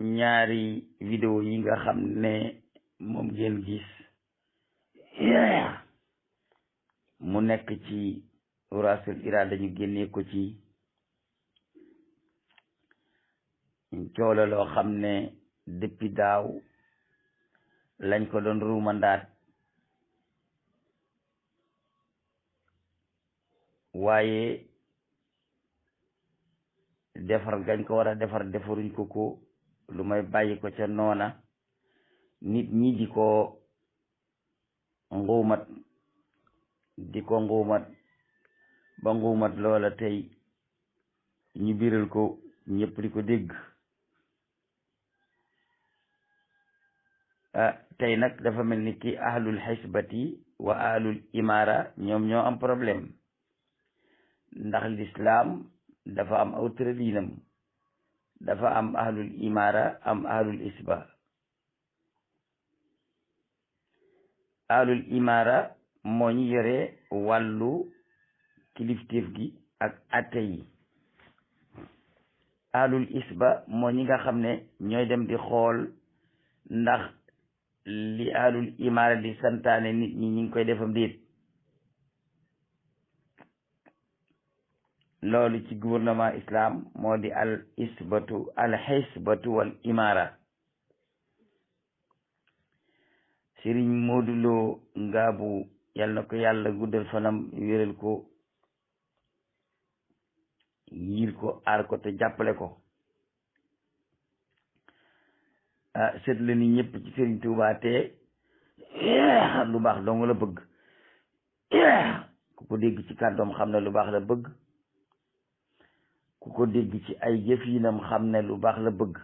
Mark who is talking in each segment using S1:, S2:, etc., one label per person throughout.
S1: ñaari vidéo yi nga xam ne moom ngeen gis mu nekk ci Wurasul Irada ñu génnee ko ci coow la loo xam ne depuis daaw lañ ko doon ruumandaat waaye defar gañ ko war a defar defaruñ ko lu may bàyyi ko ca noona nit ñi di ko nguumat ba nguumat loola tey ñu biral ko ñëpp di ko dégg tey nag dafa mel ni ki ahlul xisbati wa ahlul imara ñoom ñoo am problème ndax l'islam dafa am aw tërëliinam dafa am ahlul imara am ahlul isba ahlul imara moo ñu yore wàllu kilifteef gi ak atte yi ahlul isba moo ñi nga xam ne ñooy dem di xool ndax li ahlul imara di santaane nit ñi ngi koy defam déet loolu ci gouvernement islam moo di al xisbatu wal imara Sëriñ Moodu Lo Ngaabu yal na ko yàlla guddal fanam wéral ko yiir ko aar ko te jàppale ko seet la ni ñëpp ci Sëriñ Tuubaa te lu baax dong la bëgg ku ko dégg ci kàddoom xam ne lu baax la bëgg ku ko dégg ci ay jëfinam xam ne lu baax la bëgg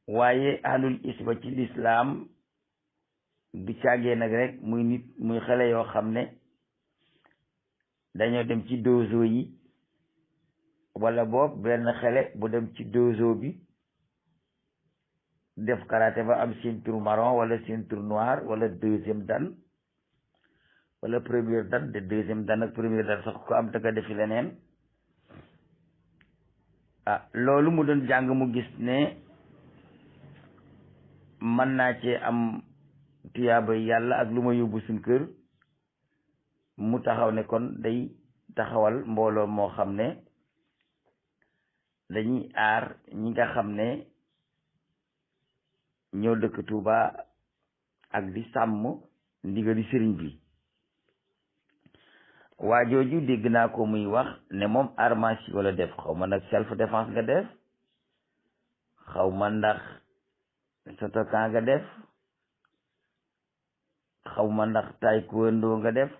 S1: waaye ahlul isba ci lislaam du càggee nag rek muy nit muy xale yoo xam ne dañoo dem ci dojo yi wala boog benn xale bu dem ci dojo bi def karaté ba am ceinture marron wala ceinture noire wala deuxième dan wala première dan de deuxième dan ak première dan sax ko am danga defi leneen loolu mu doon jàng mu gis ne mën naa cee am tuyaaba yàlla ak lu ma yóbbu suñ kër mu taxaw ne kon day taxawal mbooloo moo xam ne dañuy aar ñi nga xam ne ñoo dëkk Tuuba ak di sàmm ndigali sëriñ bi waa jooju dégg naa ko muy wax ne moom armage wala def xaw ma nag self défense nga def xaw ma ndax sotokan nga def xaw ma ndax taekwondo nga def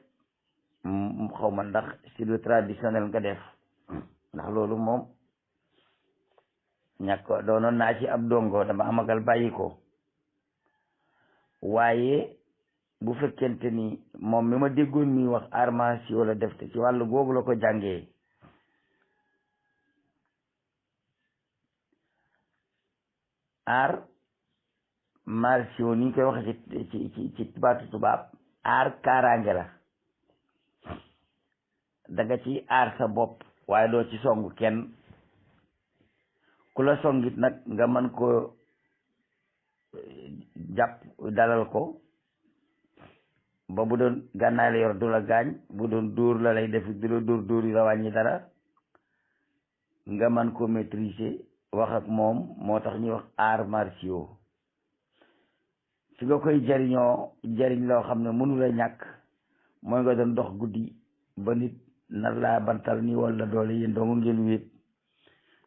S1: xaw ma ndax judo traditionnel nga def ndax loolu moom ñàkk doonoon naa ci ab dongo dama amagal bàyyi ko waaye bu fekkente ni moom mi ma déggoon muy wax arts wala def te ci wàllu googu la ko jàngee arts martiaux ni ñu koy waxe ci baatu tubaab aar kaaraange la da nga ci aar sa bopp waaye doo ci song kenn ku la songit nag nga mën ko jàpp dalal ko ba bu doon gànnaay la yor du la gaañ bu doon dóor la lay def du la dóor yi la wàññi dara nga mën ko maîtriser wax ak moom moo tax ñuy wax arts martiaux fi nga koy jariñ loo xam ne mënu la ñàkk mooy nga doon dox guddi ba nit nar laa bantal ni wala doole yéen dong ngeen wéet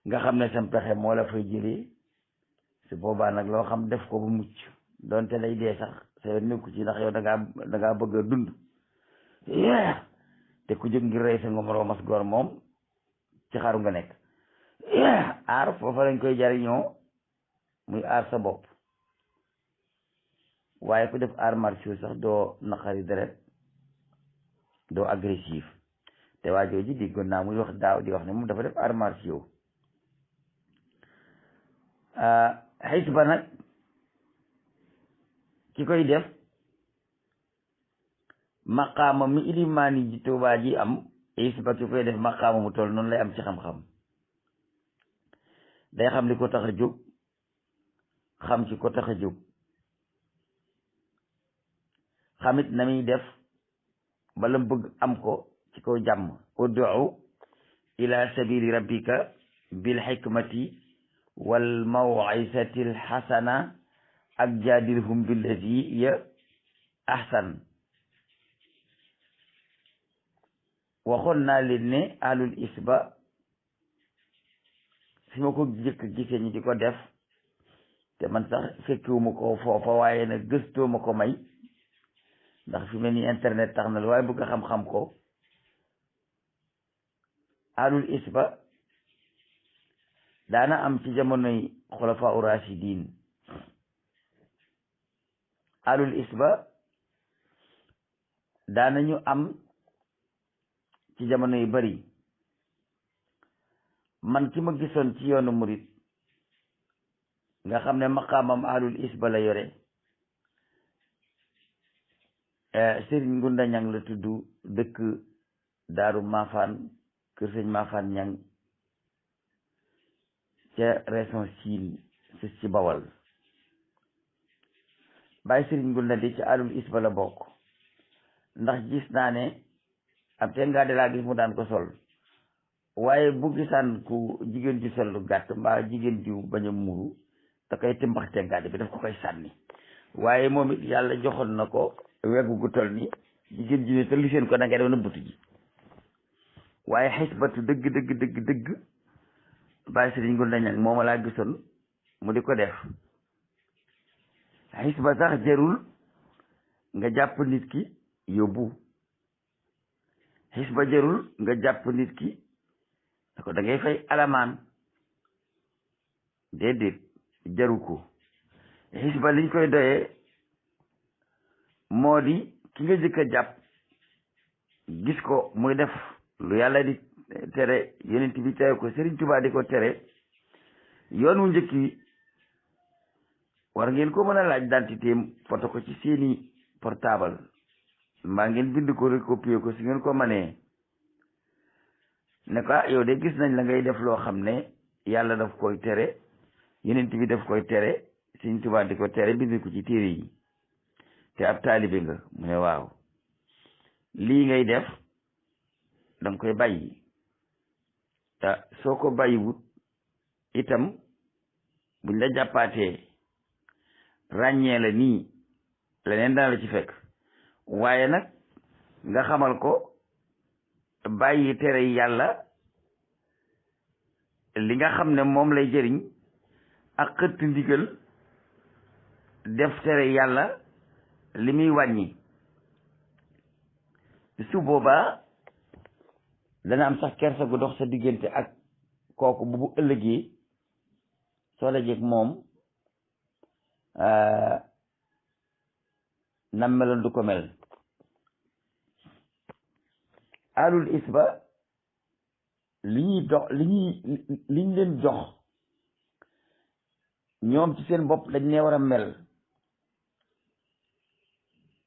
S1: nga xam ne sam pexe moo la fay jëlee su boobaa nag loo xam def ko bu mucc doonte lay dee sax sa nekku ci ndax yow da ngaa bëgg a dund te ku jóg ngir rey sa ngomoroomas góor moom ci xaru nga nekk aar foofa lañ koy jariñoo muy aar sa bopp waaye ku def arts martiaux sax doo naqari deret doo agressif te waa jooju déggoon naa muy wax daaw di wax ne moom dafa def arts martiaux xisba nag ki koy def maqaama mi ilimaani ji Tuubaa ji am xisba ki koy def maqaama mu toll noonu lay am ci xam-xam day xam li ko tax a jóg xam ci ko tax a jóg xamit na muy def bala bëgg am ko ci kaw jàmm. ud'u ila sabili rabbika bil hikmati wal maw'izati al hasana ak jaadilhum billati hiya ahsan. waxoon naa leen ne ahlul isba fi ma ko jëkk gisee ñi di ko def te man sax fekkiwuma ko foofa waaye nag gëstoo ma ko may ndax fi mel ni internet tax na la waaye bëgg a xam-xam ko. ahlul isba daana am ci jamonoy xulafa u rashidin. ahlul isba daanañu am ci jamono yu bari. man ki ma gisoon ci yoonu murit nga xam ne maqaamam ahlul isba la yore sëriñ Ngunda Ñang la tudd, dëkk Daaru Maafaan, kër sëñ Maafaan Ñang ca région Siin ci Bawal. bàyyi sëriñ Ngunda di ci ahlul isba la bokk, ndax gis naa ne ab tengaa de laa gis mu daan ko sol, waaye bu gisaan ku jigéen ju sol lu gàtt mbaa jigéen ju bañ a muuru da koy timbax tengaade bi daf ko koy sànni. waaye moom it yàlla joxoon na ko weggu gu tol ni jigéen ji ne te lu seen ko da ngay def na butu ji. waaye xisbatu dëgg dëgg dëgg dëgg bàyyi sëriñ Ngunda Ñang mooma laa gisoon mu di ko def. xisba sax jarul nga jàpp nit ki yóbbu, xisba jarul nga jàpp nit ki da ko da ngay fay alamaan, déedéet jaru ko. xisba liñ koy doyee moo di ki nga jëkk a jàpp gis ko muy def lu yàlla di tere, yonent bi tere ko, Sëriñ Tuubaa di ko tere, yoon wu njëkk wi war ngeen ko mën a laaj identité photo ko ci seeni portable mbaa ngeen bind ko recopier ko si ngeen ko manee ne ko yow de gis nañ la ngay def loo xam ne yàlla daf koy tere, yonent bi daf koy tere, Sëriñ Tuubaa di ko tere, bind ko ci téere yi te ab taalibe nga. mu ne waaw, lii ngay def danga koy bàyyi, te soo ko bàyyiwut itam buñ la jàppaatee ràññee la nii leneen dana la ci fekk. waaye nag nga xamal ko bàyyi tere yàlla li nga xam ne moom lay jëriñ ak xëtt ndigal def tere yàlla li muy wàññi. su boobaa dana am sax kersa gu dox sa diggante ak kooku bu ëllëgee soo la jeeg moom nam meloon du ko mel. alul isba liñ leen jox ñoom ci seen bopp dañ ne war a mel.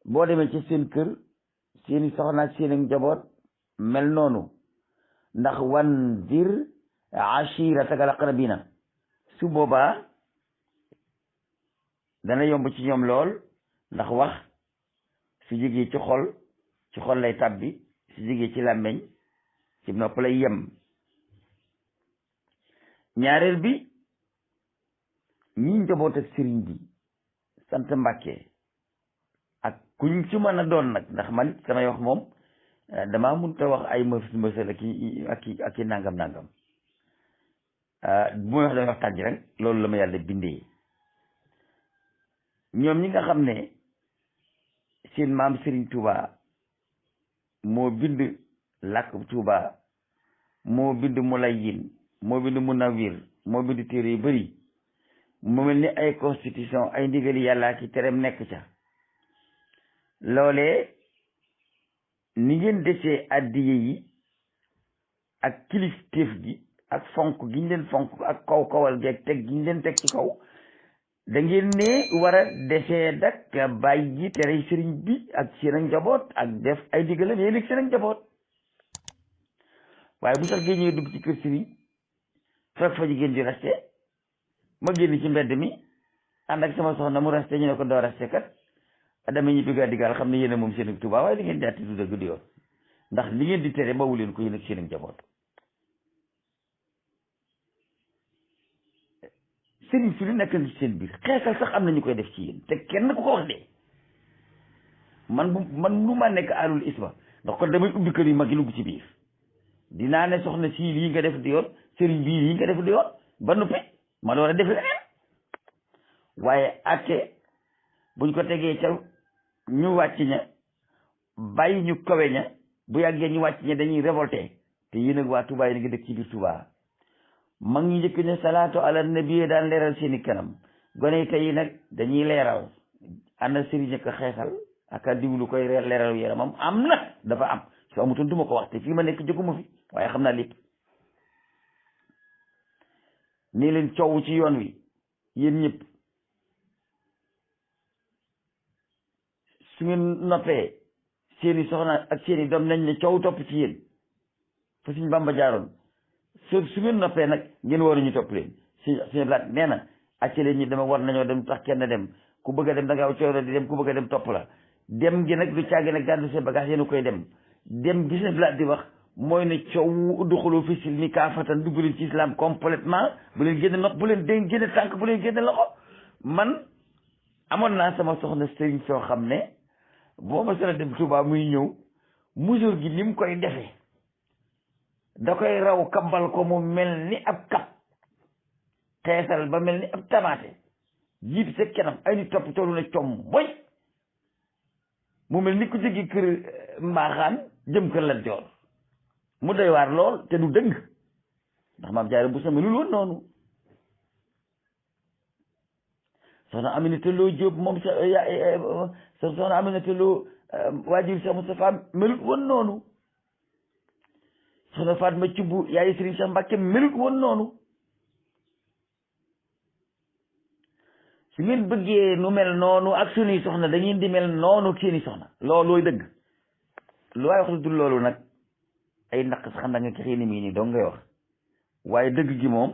S1: boo demee ci seen kër seeni soxna ak seen njaboot mel noonu, ndax wanzir ashirataka al-aqrabina. su boobaa dana yomb ci ñoom lool, ndax wax su jógee ci xol lay tàbbi, su jógee ci làmmeñ ci nopp lay yem. ñaareel bi ñi njaboot ak sëriñ bi sant Mbàkke ak kuñ ci mën a doon nag, ndax man samay wax moom damaa mënut a wax ay mësal ak i nangam bu may wax damay wax tànj rek, loolu la ma yàlla bindee. ñoom ñi nga xam ne seen maam Serigne Touba moo bind làkk Touba, moo bind Mulayin, moo bind Munawir, moo bind téere yu bëri, mu mel ni ay constitution, ay ndigali yàlla ki tereem nekk ca. loolee ni ngeen desee addiye yi ak kilifteef gi ak fonk gi ñu leen fonk ak kaw-kawal gi ak teg gi ñu leen teg ci kaw, da ngeen ne war a desee dak bàyyi tere sëriñ bi ak seen ak njaboot ak def ay digalam yéen ak seen ak njaboot. waaye bu sax ngeen ñëwee dugg ci kër sëriñ fekk fa jigéen di reste ma génn ci mbedd mi ànd ak sama soxna mu resté ñu ne ko doo resté kat dama ñibbi gaa digaal xam ne yéen a moom seen ak Tuubaa waaye li ngeen jaatti du dëgg du yoon ndax li ngeen di tere bawu leen ko yéen ak seen ak njaboot. sëriñ si lu nekk ci seen biir xeesal sax am na ñu koy def ci yéen te kenn ku ko wax de man lu ma nekk alul isma ndax kon damay ubbi kër yu mag yi dugg ci biir dinaa ne soxna si lii nga def di yoon sëriñ bii lii nga def di yoon ba noppi ma door a def leneen waaye atte buñ ko tegee ca ñu wàcc ña bàyyi ñu kawe ña bu yàggee ñu wàcc ña dañuy révolté te yéen ak waa Touba yi nga dëkk ci biir Touba mag ñu njëkk ne salaatu ala nabi daan leeral seeni kanam gone yi tey nag dañuy leeral ana sëriñ ak xeesal ak a diwlu koy leeral yaramam am na dafa am su amutoon duma ko wax te fii ma nekk jóguma fi waaye xam naa lépp nii leen coow ci yoon wi yéen ñëpp su ngeen noppee seeni soxna ak seeni doom nañ ne coow topp ci yéen fa suñ Bàmba jaaroon su ngeen noppee nag ngeen waru ñu topp leen suñu blaat nee na acca leen ñi dama war nañoo dem tax kenn dem ku bëgg a dem da nga coono di dem ku bëgg a dem topp la dem gi nag du càgg nag gàddu seen bagage yéen koy dem gis na blaat di wax mooy ne coow udduxuloo fi silmi kaafatan dugg leen ci islam complètement bu leen génn nopp bu leen dégg génn tànk bu leen génn loxo man amoon naa sama soxna sëriñ soo xam ne boo ma sona dem Touba muy ñëw mesure gi ni mu koy defee da koy raw kambal ko mu mel ni ab kap xeesal ba mel ni ab tamaate jiit sa kanam ay nit topp toolu ne com boy mu mel ni ku jóge kër mbaaxaan jëm kër Lat Joor mu doy waar lool te du dëgg ndax maam Jaara bu sama lul woon noonu soxna Aminata Lo Jóob moom soxna Aminata Lo waajur Cheikh Moustapha melut woon noonu soxna Fatma Cubbu yaayu Sëriñ Cheikh Mbàkke melut woon noonu su ngeen bëggee nu mel noonu ak sunuy soxna da ngeen di mel noonu ak seeni soxna loolooy dëgg lu waay wax lu dul loolu nag ay naq sax nda nga ki xëy ni mii nii dong ngay wax waaye dëgg gi moom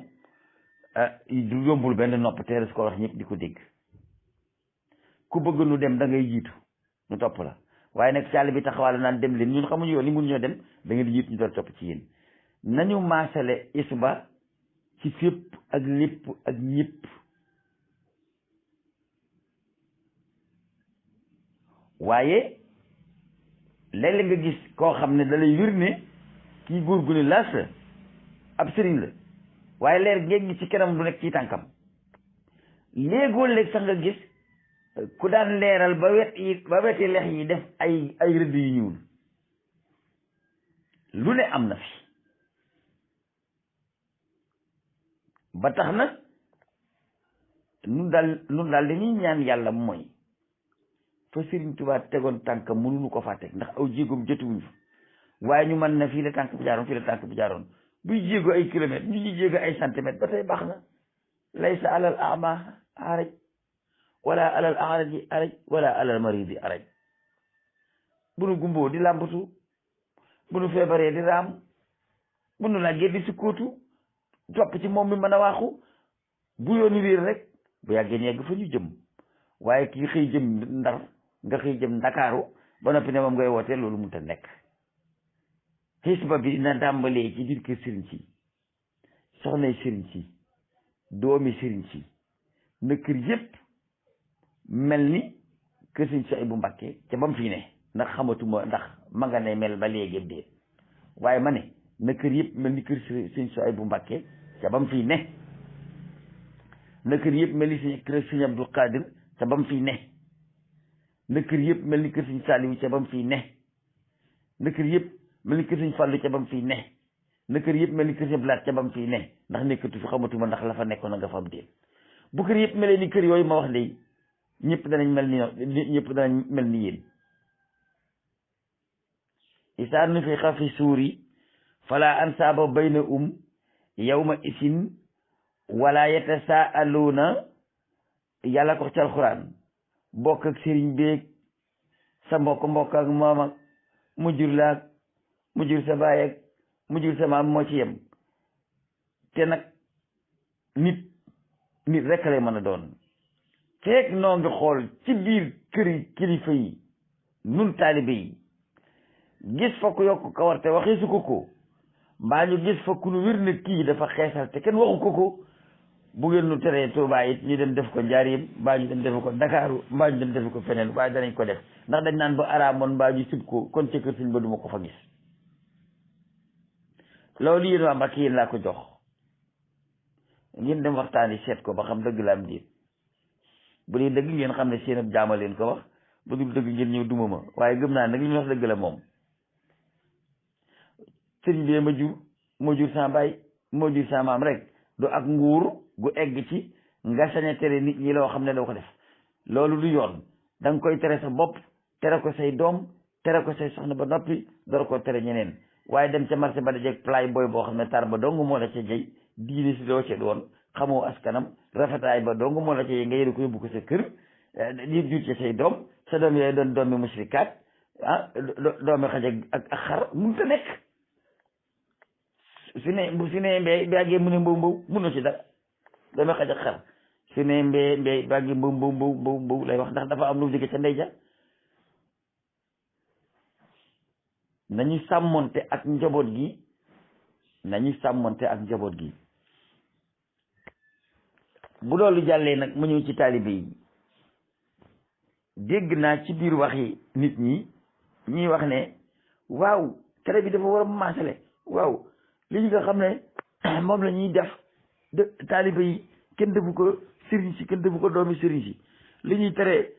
S1: du yombul benn nopp teeres ko wax ñëpp di ko dégg ku bëgg nu dem da ngay jiitu nu topp la waaye nag caali bi taxawal naan dem leen ñun xamuñu yoon ni mun ñoo dem da ngeen di jiitu ñu doon topp ci yéen nañu maasale isba ci fépp ak lépp ak ñëpp waaye léeg-léeg nga gis koo xam ne da lay wir ne kii góor gu ne laas la ab sëriñ la waaye leer ngeen gi ci kanam du nekk ci tànkam léegoo léeg sax nga gis ku daan leeral ba weti lex yi def ay rëdd yu ñuul lu ne am na fi ba tax na nun daal dañuy ñaan yàlla mooy fa Sëriñ Tuubaa tegoon tànkam mënuñu ko faa teg ndax aw jéegoom jotuwuñu fa waaye ñu mën na fii la tànk bi jaaroon fii la tànk bi jaaroon buy jéego ay kilomètres ñu ñuy jéego ay centimètres ba tey baax na laysa alal ama araj wala alal araji araj wala alal maridi araj bu nu gumboo di làmbatu bu nu feebaree di raam bu nu làggee di sukkootu topp ci moom mi mën a waaxu bu yoonu wéer rek bu yàggee ñu yegg fa ñu jëm waaye kii xëy jëm Ndar nga xëy jëm Ndakaaru ba noppi ne moom ngay wootee loolu mënut a nekk xisba bi na dàmbalee ci biir kër sëriñ si soxnay sëriñ si doomi sëriñ si na kër yépp mel ni kër sëriñ Suhaybu Mbàkke ca ba mu fii ne ndax xamatuma ndax ma nga ne mel ba léegi déet waaye ma ne na kër yëpp mel ni kër sëriñ Suhaybu Mbàkke ca ba mu fii ne na kër yëpp mel ni kër sëriñ Abdul Qadir ca ba mu fii ne na kër yëpp mel ni kër sëriñ Saaliwu ca ba mu fii ne na kër yëpp mel ni kër sëriñ Fallu ca ba mu fii ne na kër yëpp mel ni kër sëriñ Blaat ca ba mu fii ne ndax nekkatu fi xamatuma ndax la fa nekkoon na nga fa am déet bu kër yëpp melee ni kër yooyu ma wax léegi ñëpp danañ mel ni yéen isaa nufixa fi suuri fala ansaaba bayna yawma isin wala yatasaaluuna yàlla ko ci alxuraan bokk ak sëriñ beeg sa mbokk ak moom ak mu jur laag mu jur sa baay ak mu jur sa maam moo ci yem te nag nit nit rek lay mën a doon feek noo ngi xool ci biir këri kilifa yi nun taalibe yi gis fa ku yokk kawar te waxee su ko mbaa ñu gis fa ku nu wér ne kii dafa xeesal te kenn waxu ko bu ngeen nu teree Tuubaa it ñu dem def ko Njaaréem mbaa ñu dem def ko Ndakaaru mbaa ñu dem def ko feneen waaye danañ ko def ndax dañ naan ba araamoon mbaa ñu sib ko kon ca kër Sëñ ba duma ko fa gis loolu yéen waa Mbàkke yéen laa ko jox ngeen dem waxtaani seet ko ba xam dëgg la am déet bu dee dëgg ngeen xam ne seen ab jaama leen ko wax bu dul dëgg ngeen ñëw duma ma waaye gëm naa nag li ñu wax dëgg la moom sëriñ bi moo jur sa baay moo jur sa maam rek du ak nguur gu egg ci nga sañ a tere nit ñi loo xam ne doo ko def loolu du yoon da nga koy tere sa bopp tere ko say doom tere ko say soxna ba noppi door ko tere ñeneen waaye dem ca marché ba dajeeg play boy boo xam ne tar ba dong moo la ca jëy diine si doo ca doon xamoo askanam rafetaay ba dong moo la ca jëy nga yëru ko yóbbu ko sa kër di jur ci say doom sa doom yooyu doon doomi musrikaat doomi xaj ak xar mun ta nekk su ne mbee baagee mu ne mbow mënoo ci dara doomi xaj ak xar su ne mbee baagee mbow lay wax ndax dafa am lu jóge ca ndey ja nañu sàmmonte ak njaboot gi bu loolu jàllee nag mu ñëw ci taalibe yi dégg naa ci biir waxi nit ñuy wax ne waaw tere bi dafa war a maasale waaw li nga xam ne moom la ñuy def de taalibe yi kenn defu ko sëriñ si kenn defu ko doomi sëriñ si li ñuy tere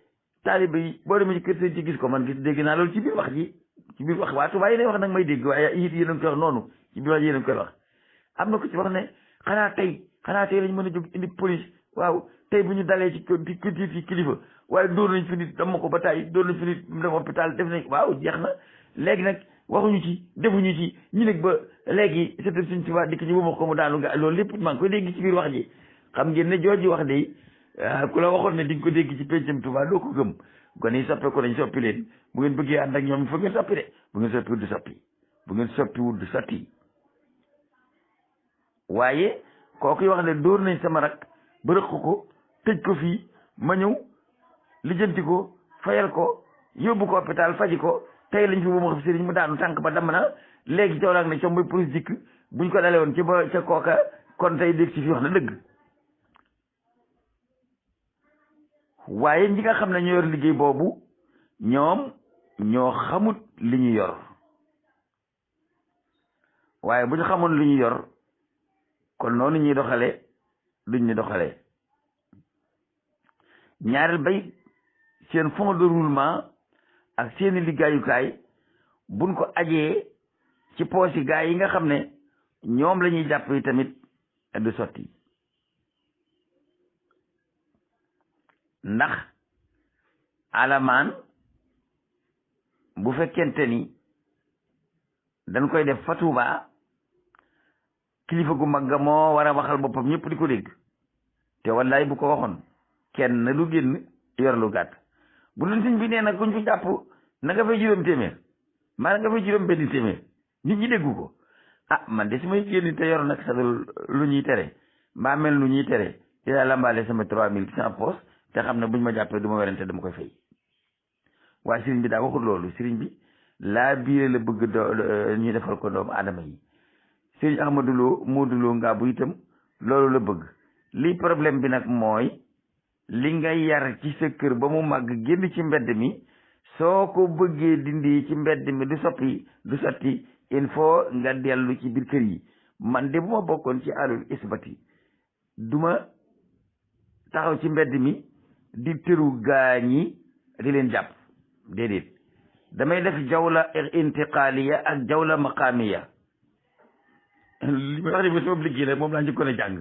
S1: taalibe yi boo demee ci kër sëriñ ci gis ko man gis dégg naa loolu ci biir wax ji ci biir wax waa Tuubaa yi lay wax nag may dégg waaye it yéen a ngi koy wax noonu ci biir wax yéen a ngi koy wax am na ko ci wax ne xanaa tey lañ mën a jóg indi police waaw tey bu ñu dalee ci kilifa waaye dóor nañ fi nit dama ko ba tàyyi dóor nañ fi nit dem hôpital def nañ waaw jeex na léegi nag waxuñu ci defuñu ci ñu nekk ba léegi c'est suñ Tuubaa dikk ñu wama ko mu daanu ga loolu lépp maa ngi koy dégg ci biir wax ji xam ngeen ne jooji wax de ku la waxoon ne di nga ko dégg ci pencam Tuubaa doo ko gëm gone yi soppe ko nañ soppi leen bu ngeen bëggee ànd ak ñoom il faut ngeen soppi de bu ngeen soppiwul du soppi bu ngeen soppiwul du sotti waaye kooku wax ne dóor nañ sama rak ba rëq ko tëj ko fii ma ñëw lijjanti ko fayal ko yóbbu ko hôpital faji ko tey lañ fi bu ma xam sëriñ mu daanu tànk ba damm na léegi coow laag ne coom mooy police dikk buñ ko dale woon ci ba ca kooka kon tey dégg si fi wax na dëgg waaye ñi nga xam ne ñoo yor liggéey boobu ñoom ñoo xamut li ñu yor waaye bu ñu xamoon li ñu yor kon noonu ñuy doxale duñ ñu doxalee ñaareel bay seen fond de roulement ak seeni liggéeyukaay buñ ko ajee ci poosi gaay yi nga xam ne ñoom la ñuy jàpp yi tamit du sotti ndax alamaan bu fekkente ni dañ koy def fa Tuuba kilifa gu mag ga moo war a waxal boppam ñëpp di ko dégg te wallaay bu ko waxoon kenn du génn yor lu gàtt bu leen sëñ bi nee nag kuñ fi jàpp na nga fay juróom téeméer maa nga fay juróom benn téeméer nit ñi déggu ko man de su may génn te yor nag sadul lu ñuy tere mbaa mel lu ñuy tere dinaa lambaale sama 3000 sans poste te xam ne buñ ma jàppee du ma werante dama koy fay waaye sëriñ bi daa waxul loolu sëriñ bi laa biire la bëgg ñu defal ko doomu aadama yi sëriñ Ahmadou Lo Modou Lo ngaa bu itam loolu la bëgg li problème bi nag mooy li nga yar ci sa kër ba mu màgg génn ci mbedd mi soo ko bëggee dindi ci mbedd mi du sotti il faut nga dellu ci biir kër yi man de bu ma bokkoon ci alul isbati duma taxaw ci mbedd mi di tëru gaañi di leen jàpp déedéet damay def jawla intiqaliya ak jawla maqamiya li ma wax ne bi sama liggéey la moom laa njëkkoon a jàng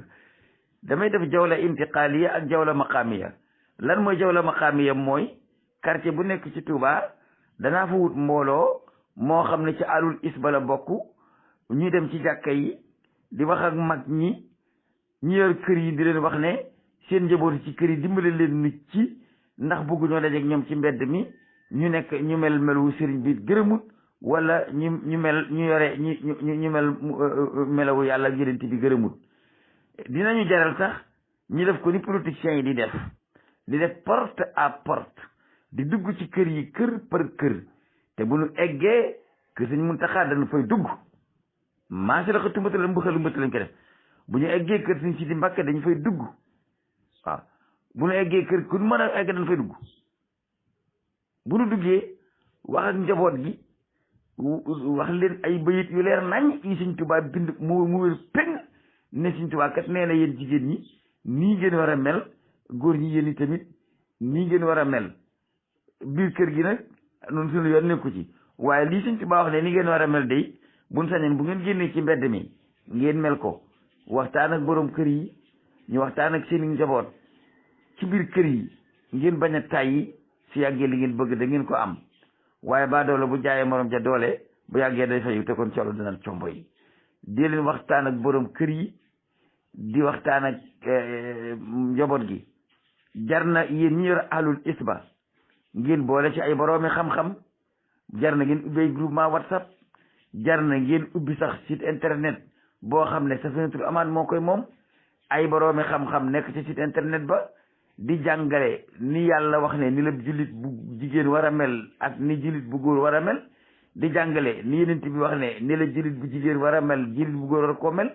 S1: damay def jawla intiqaliya ak jawla maqamiya lan mooy jawla maqamiya mooy quartier bu nekk ci Touba danaa fa wut mbooloo moo xam ne ci alul isba la bokk ñu dem ci jàkka yi di wax ak mag ñi yor kër yi di leen wax ne seen njaboot ci kër yi dimbale leen nit ci ndax bëgguñoo dajeek ñoom ci mbedd mi ñu nekk ñu mel melu sëriñ bi gërëmut wala ñu mel ñu yore ñu mel melawu yàlla ak yonent bi gërëmut dinañu jaral sax ñu def ko ni politiciens yi di def porte à porte di dugg ci kër yi kër par kër te bu ñu eggee kër Sëñ Muntaxa dañu fay dugg maase la ko tumbatalam mbuxalu mbëtt lañ ko def bu ñu eggee kër Sëñ Sidi Mbàkke dañu fay dugg waaw bu ñu eggee kër ku mën a egg dañu fay dugg bu ñu duggee wax ak njaboot gi wax leen ay bayit yu leer nañ yi Sëñ Tuubaa bind mu wér peng ne Sëñ Tuubaa kat nee na yéen jigéen ñi nii ngeen war a mel góor ñi yéen i tamit nii ngeen war a mel biir kër gi nag noonu suñu yoon nekku ci waaye lii Sëñ Tuubaa wax ne ni ngeen war a mel day buñ sañoon bu ngeen génnee ci mbedd mi ngeen mel ko waxtaan ak borom kër yi ñu waxtaan ak seeni njaboot ci biir kër yi ngeen bañ a tàyyi si yàggee li ngeen bëgg da ngeen ko am waaye baa doole bu jaayee morom ja doole bu yàggee day fayu te kon colo dina combo yi di leen waxtaan ak borom kër yi di waxtaan ak njaboot gi jar na yéen ñi yor alul isba ngeen boole ci ay boroomi xam-xam jar na ngeen ubbi ay groupement WhatsApp jar na ngeen ubbi sax site internet boo xam ne Safinatul Amaan moo koy moom ay boroomi xam-xam nekk ci site internet ba di jàngale ni yàlla wax ne ni la jullit bu jigéen war a mel ak ni jullit bu góor war a mel di jàngale ni yenent bi wax ne ni la jullit bu jigéen war a mel jullit bu góor war koo mel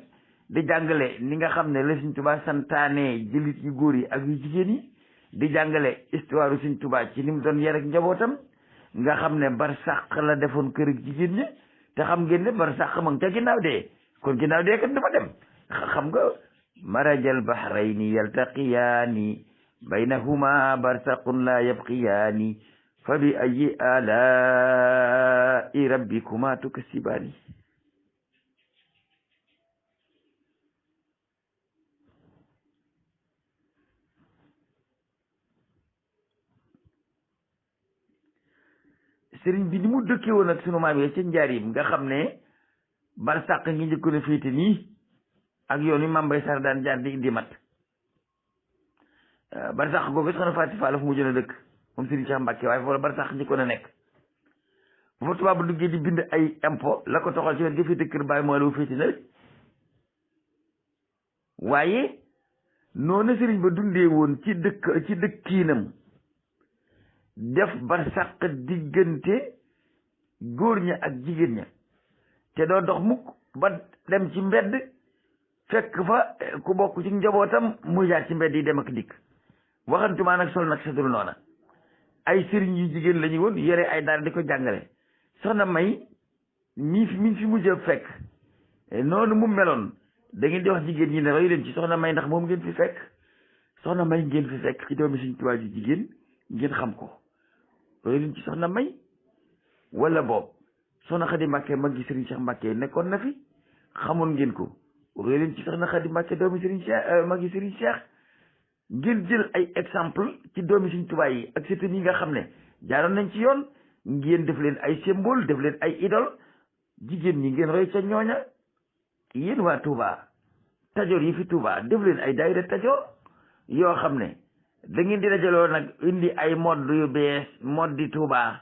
S1: di jàngale ni nga xam ne la Sëñ Tuubaa santaane jullit yu góor yi ak yu jigéen yi di jàngale histoire Sëñ Tuubaa ci ni mu doon yar ak njabootam nga xam ne barsàq la defoon kër ak jigéen ñi te xam ngeen ne barsàq ma ngi ca ginnaaw dee kon ginnaaw dee kat dafa dem xam nga marajal bahrayni yaltaqiyaani baynahuma barsaqun la yabqiyaani fa bi ayi alaa'i rabbikuma tukasibaani sëriñ bi ni mu dëkkee woon ak sunu maam yi ca njaarim nga xam ne barsàq ngi njëkkoon a féete nii ak yoon wi Maam Mbay Sarr daan jaar di indi mat barsàq googu soxna Faati Fall la fu mu jën a dëkk moom sëriñ Cheikh Mbàkke waaye foofu la barsàq njëkkoon a nekk bu fa tubaab bu duggee di bind ay impôt la ko toxal ci wet ga féete kër Baay moo la féete na waaye noonu sëriñ ba dundee woon ci dëkkiinam def barsàq diggante góor ña ak jigéen ña te doo dox mukk ba dem ci mbedd fekk fa ku bokk ci njabootam muy jaar ci mbedd yi dem ak dikk waxantumaa nag sol nag sadul noona ay sëriñ yu jigéen la ñu woon yore ay daara di ko jàngale soxna May mi fi mujj a fekk noonu mu meloon da ngeen di wax jigéen ñi ne roy leen ci soxna May ndax moom ngeen fi fekk soxna May ngeen fi fekk ci doomi Sëriñ Tuubaa ju jigéen ngeen xam ko roy leen ci soxna May wala boobu soxna Xadi Mbàkke mag gi Sëriñ Cheikh Mbàkke nekkoon na fi xamoon ngeen ko roy leen ci soxna Xadi Mbàkke doomi Sëriñ Cheikh mag gi Sëriñ Cheikh ngeen jël ay exemple ci doomi Sëriñ Tuubaa yi ak sëtam yi nga xam ne jaaroon nañ ci yoon ngeen def leen ay symbole def leen ay idole jigéen ñi ngeen roy ca ñooña yéen waa Touba tajoor yi fi Touba def leen ay daayira tajoor yoo xam ne da ngeen di dajaloo nag indi ay modd yu bees moddi Touba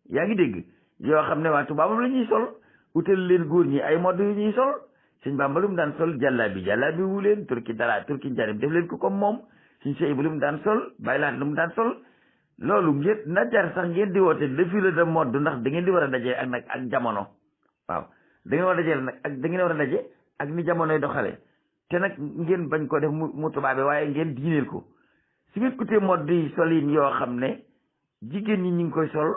S1: yaa ngi dégg yoo xam ne waa Touba moom la ñuy sol utal leen góor ñi ay modd yu ñuy sol sëñ Bamba lu mu daan sol jàllaabi wu leen turki njarim def leen ko comme moom suñ sey bu lu mu daan sol bàyyi laat lu mu daan sol loolu ngeen na jar sax ngeen di woote défilé de mode ndax da ngeen di war a daje ak nag ak jamono waaw da ngeen war a daje nag ak da ngeen war a daje ak ni jamonoy doxale te nag ngeen bañ ko def mu tubaabe waaye ngeen diineel ko su ngeen utee mode yi solin yoo xam ne jigéen ñi ñu ngi koy sol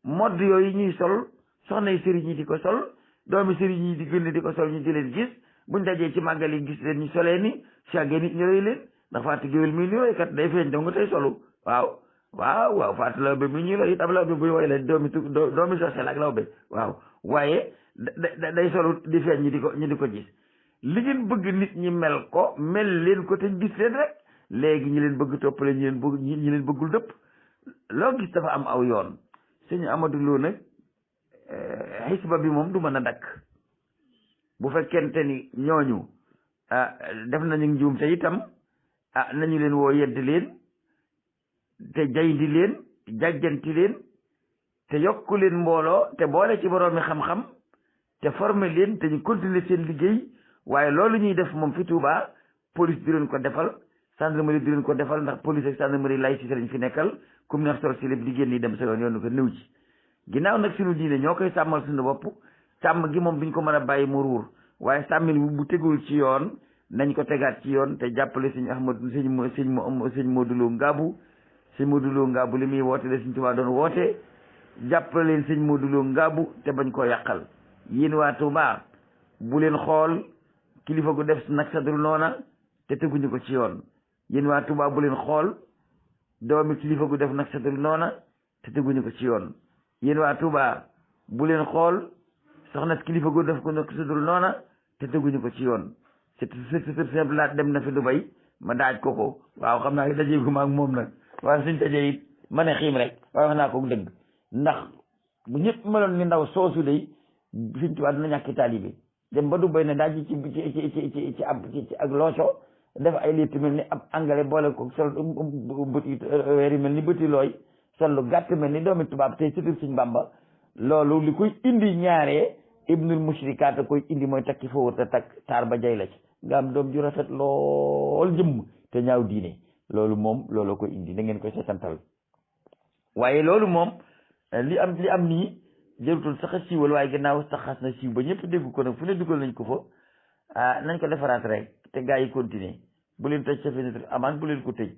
S1: mode yooyu ñuy sol soxna yi sëriñ ñi di ko sol doomi sëriñ ñi di gën di ko sol ñu di leen gis buñ dajee ci màggal yi gis leen ñu solee ni sàggee nit ñu roy leen ndax Fatou Gueye mi ñu roy kat day feeñ dong tey solu waaw Fatou Lawbe mi ñu roy itam Lawbe bu ñu woy la doomi sosel ak Lawbe waaw waaye day solu di feeñ ñu di ko gis li ngeen bëgg nit ñi mel ko mel leen ko te gis leen rek léegi ñi leen bëgg toppale ñi leen bëggul dëpp loo gis dafa am aw yoon sëñ Amadou Lo nag xisba bi moom du mën a dakk bu fekkente ni ñooñu def nañu njuum te itam nañu leen woo yedd leen te jaydi leen jàjjanti leen te yokku leen mbooloo te boole ci boroomi xam-xam te former leen te ñu continuer seen liggéey waaye loolu ñuy def moom fi Touba police di leen ko defal gendarmerie di leen ko defal ndax police ak gendarmerie lay si lañ fi nekkal comme neex sol si lépp di génn yi dem sa yoon ko nëw ci ginnaaw nag suñu diine ñoo koy sàmmal suñu bopp sàmm gi moom duñ ko mën a bàyyi mu ruur waaye sàmmin bu tegul ci yoon nañ ko tegaat ci yoon te jàppale sëñ Ahmadu sëñ Modou Lo Ngabou sëñ Modou Lo Ngabou li muy woote la sëñ Tuubaa doon woote jàppale leen sëñ Modou Lo Ngabou te bañ koo yàqal yéen waa Touba bu leen xool kilifa gu def nag sa dul noona te teguñu ko ci yoon yéen waa Touba bu leen xool doomi kilifa gu def nag sa dul noona te teguñu ko ci yoon yéen waa Touba bu leen xool soxna kilifa gu def ko nag sa dul noona te teguñu ko ci yoon c'est simple laat dem na fi Dubai ma daaj ko waaw xam naa dajeegu ma ak moom nag waaye suñ dajee it ma ne xiim rek waaye wax naa ko dëgg ndax bu ñëpp meloon ni ndaw soosu day Sëñ Tuubaa dina ñàkki taalibe dem ba Dubai ne daaj ci ak looco def ay litt mel ni ab angale boole ko sol bëti weeri mel ni bëti looy sol lu gàtt mel ni doomi tubaab tey sëtub Sëñ Bàmba loolu li koy indi ñaaree ibnul mushrikaat koy indi mooy takki fa wër te takk taar ba jay la ci nga am doom ju rafet lool jëmm te ñaaw diine loolu moom loolu koy indi da ngeen koy seetantal waaye loolu moom li am nii jërutul sax a siiwal waaye gannaaw sax xas na siiw ba ñëpp dégg ko nag fu ne dugal nañ ko fa nañ ko defaraat rek te gaa yi continuer bu leen toj safinatul amaan bu leen ko tëj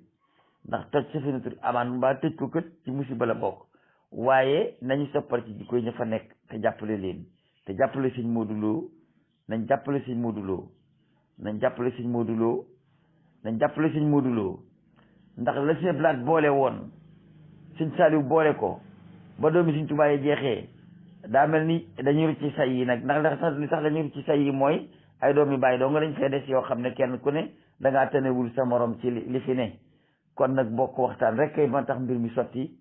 S1: ndax toj safinatul amaan mbaa tëj ko kët ci musiba la bokk waaye nañu soppar ci jikko ña fa nekk te jàppale leen te jàppale sëñ Modou Lo nañ jàppale sëñ Modou Lo nañ jàppale sëñ Modou Lo nañ jàppale sëñ Modou Lo ndax la sëñ Blaat boole woon sëñ Saliou boole ko ba doomi sëñ Tuubaa yi jeexee daa mel ni dañuy rucc ci say yi nag ndax li tax dañuy rucc ci say yi mooy ay doomi bàyyi doo nga dañ fee des yoo xam ne kenn ku ne da ngaa tënewul sa morom ci li fi ne kon nag bokk waxtaan rek kay ma tax mbir mi sotti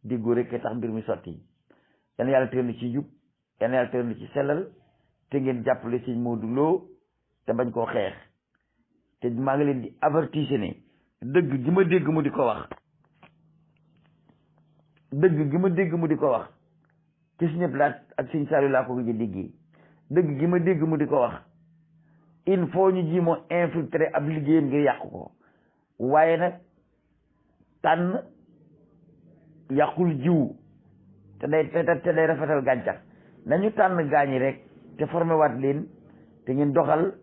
S1: diggu rek kay tax mbir mi sotti yal na yàlla teel ci jub yal na yàlla teel ci sellal te ngeen jàppale sëñ Modou Lo te bañ koo xeex te maa ngi leen di avertir ne dëgg gi ma dégg mu di ko wax dëgg gi ma dégg mu di ko wax ci Sëñ Blaat ak Sëñ Saliou laa ko gëj a déggee dëgg gi ma dégg mu di ko wax il faut ñu ji moo infiltrer ab liggéeyam ngir yàq ko waaye nag tànn yàqul jiwu te day rafetal gàncax nañu tànn gaañi rek te formé waat leen te ngeen doxal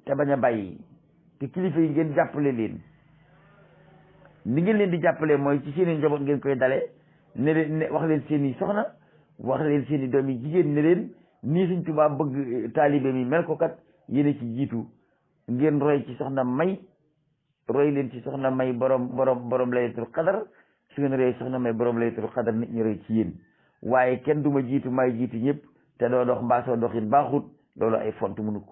S1: te bañ a bàyyi te kilifa yi ngeen jàppale leen ni ngeen leen di jàppale mooy ci seen i njaboot ngeen koy dale ne leen wax leen seen i soxna wax leen seen i doom yi jigéen ne leen nii Sëñ Tuubaa bëgg taalibe mi mel ko kat yéen ci jiitu ngeen roy ci soxna May roy leen ci soxna May borom laylatul qadar su ngeen roy soxna May borom laylatul qadar nit ñi roy ci yéen waaye kenn duma jiitu may jiitu ñëpp te doo dox mbaasoo doxin baaxut loolu ay font mënu ko